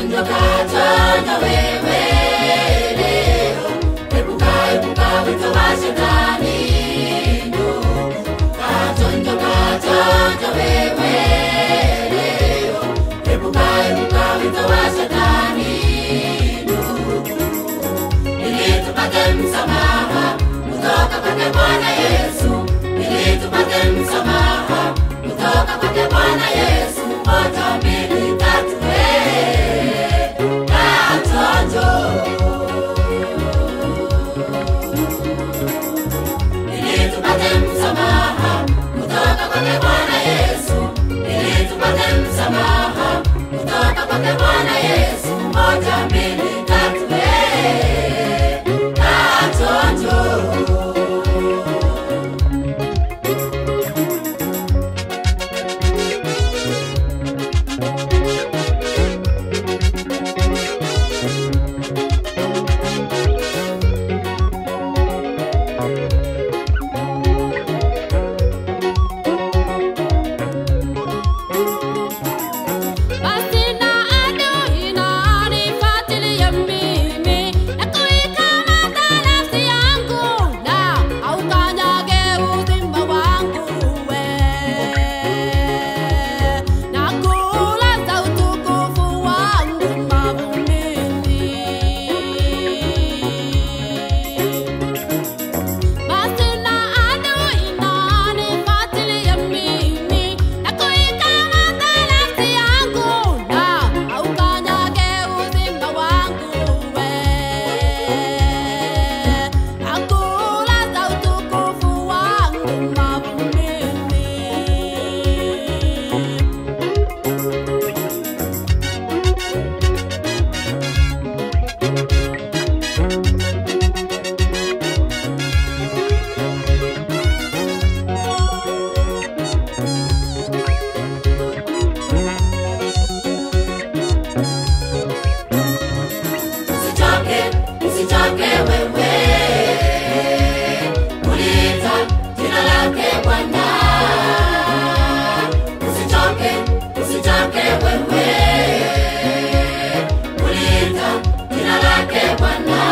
Kachonjo wewe leo, epuka epuka wito wa shetani ndugu. Kachonjo kachonjo wewe leo, epuka epuka wito wa shetani ndugu. Ili tupate msamaha kutoka kwake Bwana Yesu, ili tupate msamaha kutoka kwake Bwana Yesu. Moja, mbili, tatu, ili tupate msamaha kutoka kwake Bwana Yesu, ili tupate msamaha kutoka kwake Bwana Yesu. Moja, mbili, tatu, kachonjo. Usichoke wewe kuliita jina lake Bwana. Usichoke, usichoke wewe kuliita jina lake Bwana.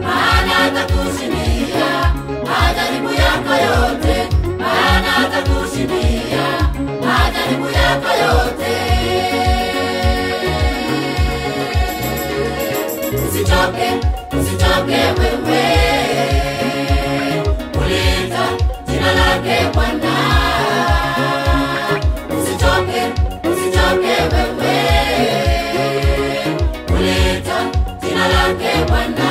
Maana atakushindia majaribu yako yote, maana atakushindia majaribu yako yote. Usichoke, usichoke wewe kuliita jina lake Bwana. Usichoke, usichoke wewe kuliita jina lake Bwana.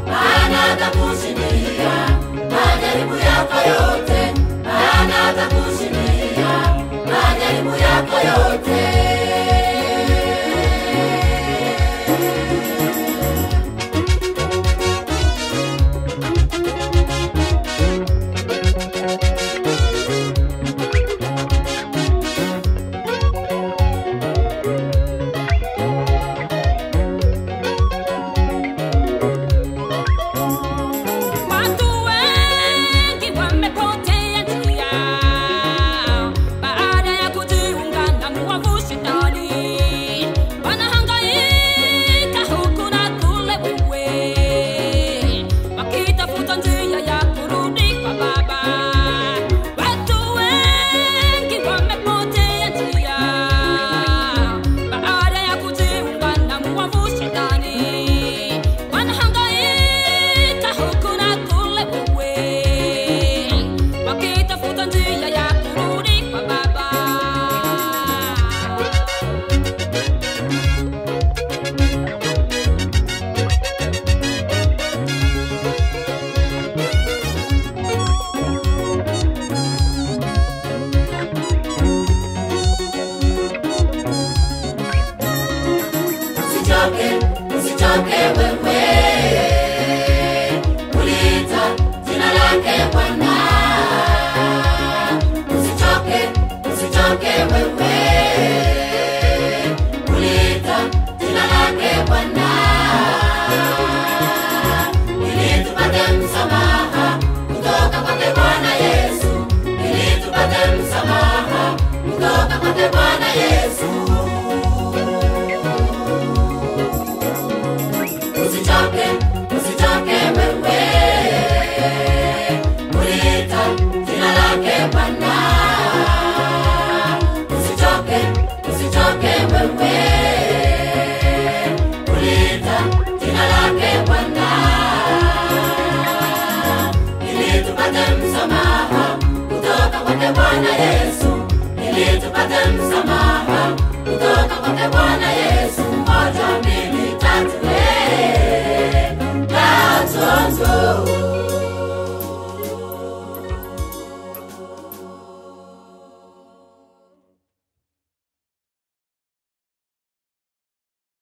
Maana atakushindia majaribu yako yote, maana atakushindia majaribu yako yote. Usichoke wewe kuliita jina lake Bwana. Usichoke wewe kuliita jina lake Bwana, ili tupate msamaha kutoka kwake Bwana Yesu, ili tupate msamaha kutoka kwake Bwana Yesu. Usichoke, usichoke wewe kuliita jina lake Bwana. Usichoke, usichoke wewe kuliita jina lake Bwana, ili tupate msamaha kutoka kwake Bwana Yesu, ili tupate msamaha kutoka kwake Bwana Yesu.